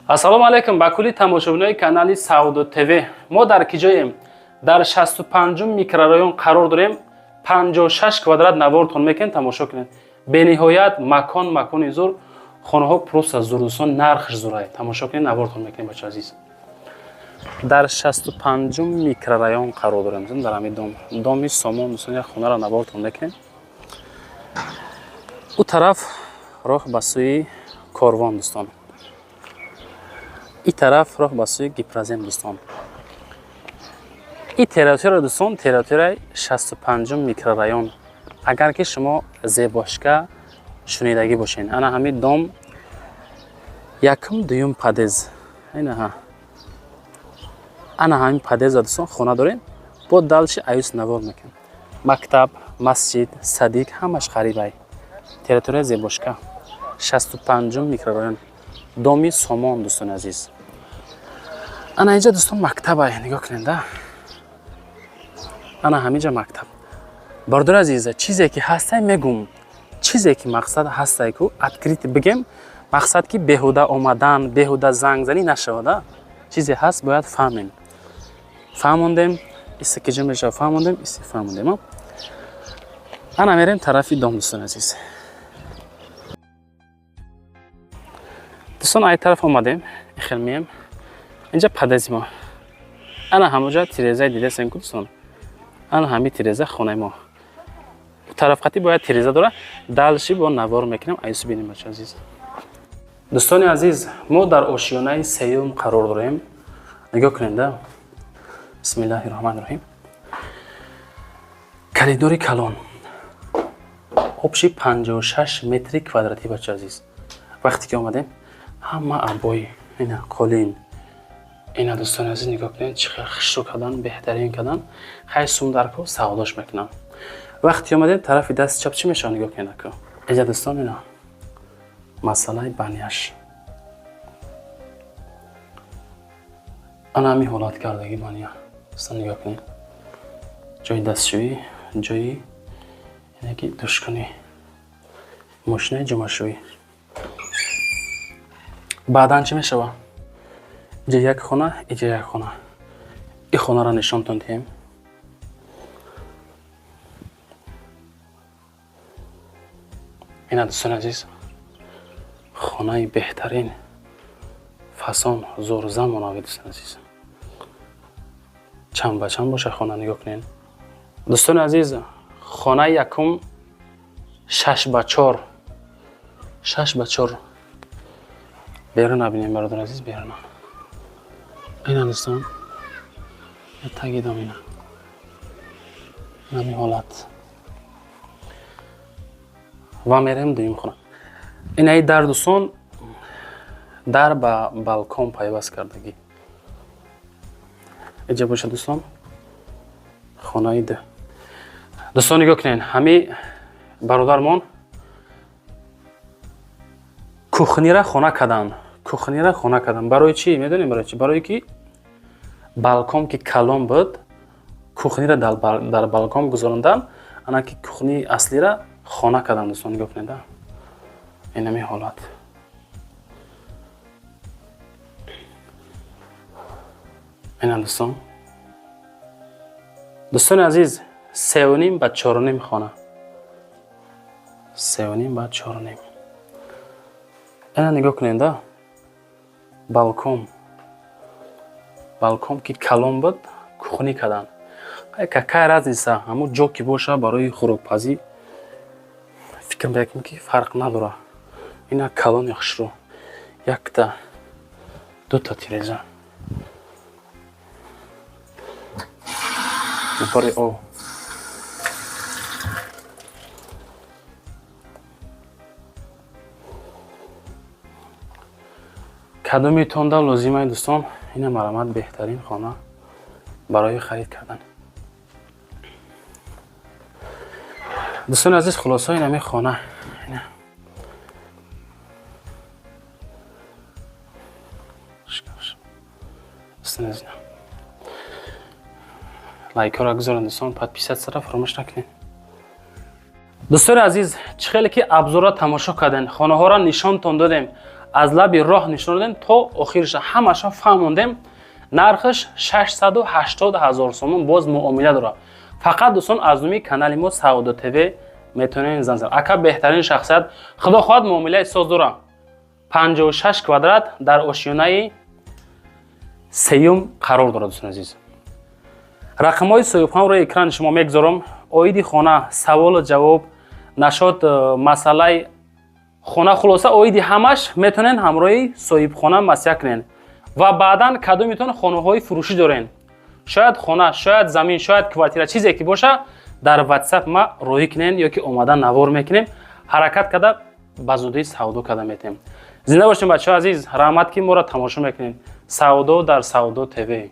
Ассалому алайкум ба кулли тамошобинои канали Савдо ТВ. Мо дар киҷоем? Дар 65 микрорайон қарор дорем. 56 квадрат навортон мекунем, тамошо кунед. Бениҳоят макон, макони зур, хонаҳо просто зур, дӯстон, нархш зурай. Тамошо кунед, навортон мекунем, бача азиз. Дар 65 микрорайон қарор дорем, дар ҳамин дом, доми Сомон, дӯстон, як хонаро навортон мекунем. Ӯ тараф роҳ ба сӯи Корвон, дӯстон. И тараф роҳ ба сӯи Гипрозем, дӯстон. И территория, дӯстон, территорияи 65 микрорайон. Агар ки шумо Зебошка шунидагӣ бошед, ана ҳамин дом якум, дуюм подъезд. Инаҳа. Ана ҳамин подъезда, дӯстон, хона дорем. Бо дальше аюс навор мекунем. Мактаб, масҷид, садик ҳамаш қарибай. Территорияи Зебошка, 65 микрорайон, доми Сомон, дӯстони азиз. Ана инҷа, дӯстон, мактабай, нигоҳ кунед, да. Ана ҳаминҷа мактаб. Бародари азиз, чизе ки ҳастай мегум. Чизе ки мақсад ҳастай ку открыт бигем, мақсад ки беҳуда омадан, беҳуда занг занӣ нашавад, чизе ҳаст бояд фаҳмем. Фаҳмондем, исе киҷо мешавад, фаҳмондем, исе фаҳмондем. Ана мерем тарафи дом, дӯстони азиз. Дӯстон, ай тараф омадем, ихел меем. Инҷа подъезди мо. Ана ҳамоҷа тирезаи дидесем ку, дӯстон. Ана ҳамин тиреза хонаи мо. Тараф қатӣ бояд тиреза дора. Дальше бо навор мекунем, айсу бинем, бача азиз. Дӯстони азиз, мо дар ошиёнаи сеюм қарор дорем. Нигоҳ кунед, да. Бисмиллаҳи роҳмани роҳим. Коридори калон. Общий 56 метри квадратӣ, бача азиз. Вақте ки омадем, ҳама обои, ина қолин. Ина, дӯстони азиз, нигоҳ кунед, чӣ хел хушрӯ кардан, беҳтарин кардан. Хай сумдарко савдош мекунам. Вақте омадем тарафи дасти чап чӣ мешавад, нигоҳ кунед ака. Инҷа, дӯстон, ина масъалаи баняш. Ана ҳамин ҳолат кардагӣ баня. Дӯстон, нигоҳ кунед. Ҷои дастшӯӣ, ҷои ине ки душкунӣ, мошинаи ҷомашӯӣ. Баъдан чӣ мешавад? Иҷа як хона, иҷа як хона. И хонаро нишонтон диҳем. Ина, дӯстони азиз, хонаи беҳтарин, фасон, зӯрзамонави, дӯстони азиз. Чанд ба чанд боша хона, нигоҳ кунед. Дӯстони азиз, хонаи якум 6 ба 4, 6 ба 4. Берун набинем, бародари азиз, беруна. Ина, дӯстон, таги дом ина. Ҳамин ҳолат. Ва мерем дуюм хона. Инаи дар, дӯстон, дар ба балкон пайваст кардагӣ. Иҷа боша, дӯстон, хонаи ду. Дӯстон, нигоҳ кунед, ҳами бародармон кухнира хона карданд. Кухнира хона карданд. Барои чӣ? Медонем барои чӣ? Барои ки балкон ки калон буд, кухнира дар балкон гузаронданд, ана ки кухнии аслира хона карданд, дӯстон, нигоҳ кунед, инами ҳолат. Ина, дӯстон. Дӯстони азиз, 3.5 ба 4.5 хона. 3.5 ба 4.5. Ина нигоҳ кунед, да. Балкон. Балкон ки калон буд, кухнӣ карданд. Какая разница, ҳамун ҷо ки боша барои хӯрокпазӣ, фикр мекунем ки фарқ надора. Ина калони хушрӯ. Якта, дута тиреза. Нафари об. Кадомитонда лозимай, дӯстон, ина марамат беҳтарин хона барои харид кардан. Дӯстони азиз, хулоса ин ҳамин хона. Ина. Дӯстони азиз, лайкҳоро гузоред, дӯстон, подписатсияро фаромӯш накунед. Дӯстони азиз, чӣ хеле ки обзорро тамошо кардем, хонаҳоро нишонтон додем. Аз лаби роҳ нишон додем, то охириша ҳамаша фаҳмондем. Нархаш 680 ҳазор сомон, боз муомила дорад. Фақат, дӯстон, аз номи канали мо Савдо ТВ метавонед занг занед. Ака беҳтарин шахсият, худо хоҳад, муомилаи соз дорад. 56 квадрат, дар ошёнаи сеюм қарор дорад. Дӯстони азиз, рақамҳои соҳибхона рӯи экрани шумо мегузорам. Оиди хона саволу ҷавоб нашод, масъалаи хона, хулоса, оиди ҳамаш метавонед ҳамроҳи соҳибхона маслиҳат кунед. Ва баъдан кадомитон хонаҳои фурӯшӣ дорен, шояд хона, шояд замин, шояд квартира, чизе ки боша, дар Ватсап ма роҳӣ кунен ё ки омада навор мекунем, ҳаракат карда ба зудӣ савдо карда метавем. Зинда бошем, бачаҳо азиз, раҳмат, ки моро тамошо мекунед. Савдо дар Савдо ТВ.